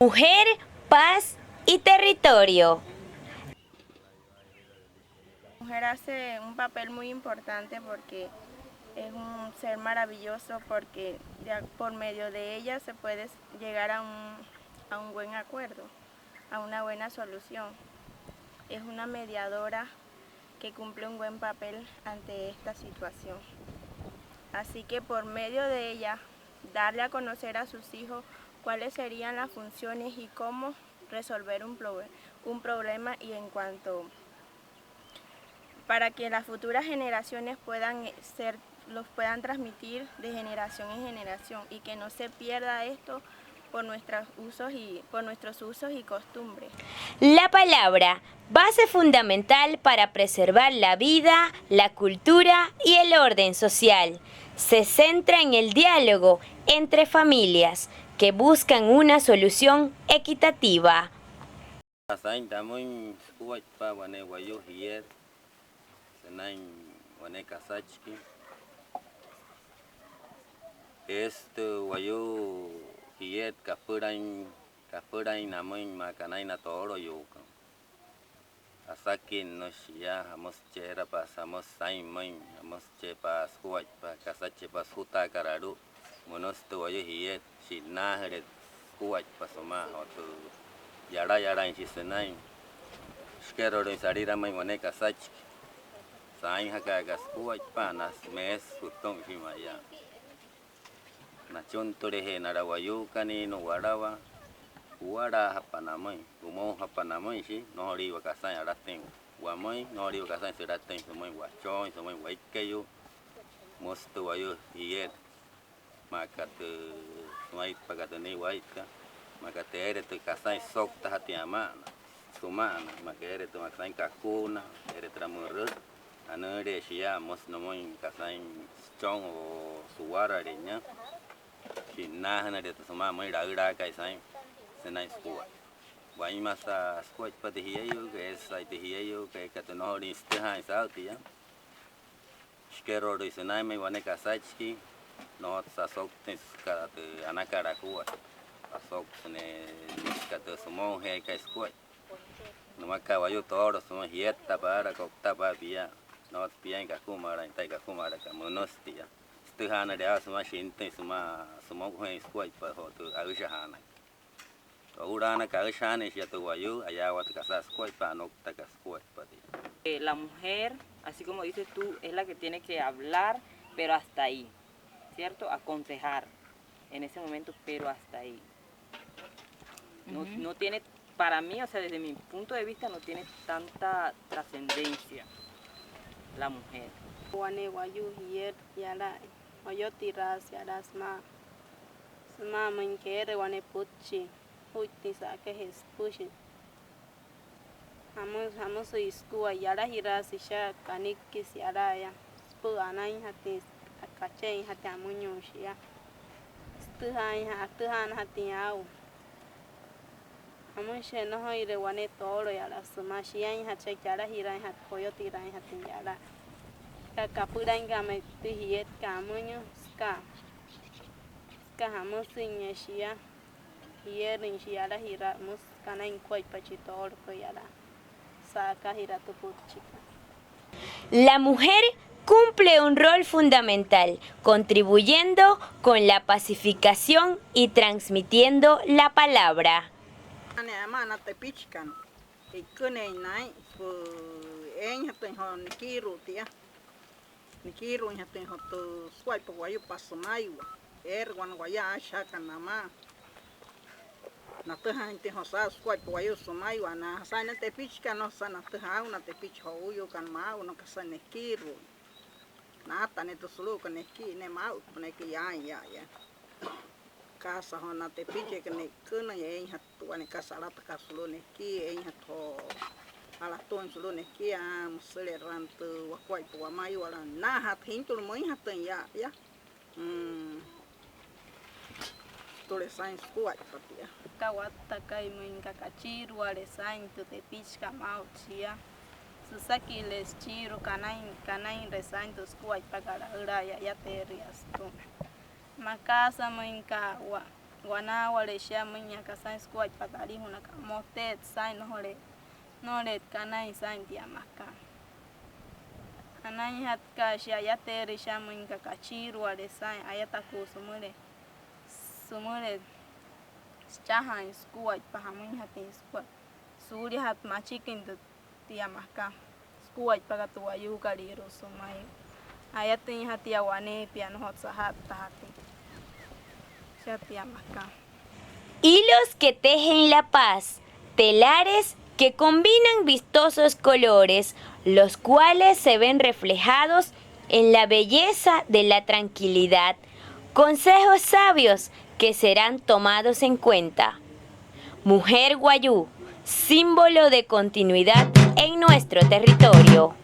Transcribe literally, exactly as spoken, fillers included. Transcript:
Mujer, paz y territorio. La mujer hace un papel muy importante porque es un ser maravilloso, porque de a- por medio de ella se puede llegar a un, a un buen acuerdo, a una buena solución. Es una mediadora que cumple un buen papel ante esta situación. Así que por medio de ella, darle a conocer a sus hijos cuáles serían las funciones y cómo resolver un, proble- un problema, y en cuanto para que las futuras generaciones puedan ser, los puedan transmitir de generación en generación y que no se pierda esto por nuestros usos y, por nuestros usos y costumbres. La palabra, base fundamental para preservar la vida, la cultura y el orden social. Se centra en el diálogo entre familias que buscan una solución equitativa. Saa'in tamüin sukuaippa wane wayuu jiet sünain wane kasachiki. Eesü tü wayuu jiet kapülain, kapülain namüin maa aka naa'in na tooloyuukana. Asakinnüshi shia, jamüsü che'erapa, jamüsü saa'in pümüin, jamüsü che'epaa sukuaippa, kasa che'epaa sujutaakat alu'u. Münüsü tü wayuu jiet, shi'nnaajüle sukuaippa sümaa joo tü yalayalain shia sünain. Shikerolüin saliramüin wane kasachiki. Saainjaka aka sukuaippa, na meesü jütüin shia mayaa. Nachuntüleje nala wayuukana nu'walawa, juwalaajapa namüin, jumoujapa namüin shia, nnojoliiwa aka saa'in alatüin wamüin, nnojoliiwa aka saa'in sülatüin sümüin wachooin, sümüin weikkeyuu. Müsü tü wayuu jiet, maa aka tü, sümaitpakat tü nii waitkat, maa aka tü eere tü kasain süsouktajatüin ama'ana, süma'ana, maa aka eere tü maa aka saa'in kakuuna, eere türa mürü, anüüleeshia, müsü nümüin aka saa'in süchon o suwarale nia, shi'nnaajünüle tü sümaa müin laülaakai saa'in sünain sukuaippa. Wainmasa sukuaippa tü jieyuukat, eesü saa'in tü jieyuukat, eekai tü nnojolüin sütüjaain saa'u tia. Shikerolüin sünainmüin wane kasachiki, nnojotsü asouktüin süka tü anakat akuaippa, asouktüsü ne'e süka tü sümoujeekai sukuaippa. Nümakat wayuu toolo sümüin, jietta paala, ko'uta paala pia, nnojotsü piain kakumalain, taa'in kakumalakat, münüsü tia. Sütüjaanüle aa'u sümaa shintüin sümaa sümoujeein sukuaippa joo tü aüshajaanakat. Oo'ulaakat aüshajaanüin shia tü wayuu, ayaawata kasa sukuaippa, anouktakat sukuaippa tia. Eh, la mujer, así como dices tú, es la que tiene que hablar, pero hasta ahí, ¿cierto? Aconsejar en ese momento, pero hasta ahí. No, no tiene, para mí, o sea, desde mi punto de vista, no tiene tanta trascendencia la mujer. Wane wayuu jiet yala oyotiraasia yala sümaa, sümaa müin keere wane pütchi juittüin sa'akajee süpüshi. Jamü, jamüsü sükua, yalajiraasü shia, kanikkisü yalaya süpü'ü anainjatüin, kache'einjatüin amüinyuu shia. Sütüjaainja, atüjaanajatüin aa'u. Jamüshii nnojoire wane toolo yala sümaa, shiainjachi, yalajiraainjatü, joyotiraainjatüin yala. Süka kapülainka ma'i tü jietkat amüinyuu, süka, süka jamüsüinya shia, jierüin shia yalajiraa, müsü süka naa'in nukuaippa chi toolokai yala sa'akajiraa tü pütchikat. La mujer cumple un rol fundamental, contribuyendo con la pacificación y transmitiendo la palabra. Ane amaa na tepichikana, e'iküneein naa'in, süpü'ü eeinjatüin joo nikiiru'u tia, nikiiru'uinjatüin joo tü sukuaippa wayuu püsümaiwa, eere wane wayuu aashajaaka namaa. Natüjaainjatüin joo saa'u sukuaippa wayuu sümaiwa, na saa'in na tepichikana, nnojo saa'in natüjaa aa'u na tepichi jo'uuyuukana maa'u, nnojo kasa nekiiru'uin. Naata ne'e tü sulu'ukana nekii, ne'e maa'utpa ne'e aka yaain yaa'aya. Kasa joo na tepichikana, ne'ikünüin, eeinjatü wane kasa alatakat sulu'u nekii, eeinjatü joo alatuuin sulu'u nekii, aa, müsüle'erüin tü wakuaippa wamaiwala, nnaajatü jintulu müinjatüin yaa'aya. Mm. Sütüle saa'in sukuaippa tia. Aka wattakai müinka kachiiruale saa'in tü tepichikat maa'u chia, süsakile süchiirua kanain, kanainre saa'in tü sukuaippakat laülaa ya'yateeria sütüma. Makaasa müinka wa, Wanaawale shia müin aka saa'in sukuaippa tü alijunaka, moteet saa'in, nnojole, nnojoleetkat anain saa'in tia makan. Anainjatkat shia ayateerü shia müin aka kachiiruale saa'in, ayatakuu sümüle, sümüle süchajaain sukuaippa, jamüinjatüin sukuaippa, suuliajatü machiküin tü tia makan sukuaippakat tü wayuukolüirua sümaiwa. Ayatüinjatia waneepia, nnojotsü aja'ttajatüin shia tia makan. Hilos que tejen la paz, telares que combinan vistosos colores, los cuales se ven reflejados en la belleza de la tranquilidad. Consejos sabios que serán tomados en cuenta. Mujer wayuu, símbolo de continuidad en nuestro territorio.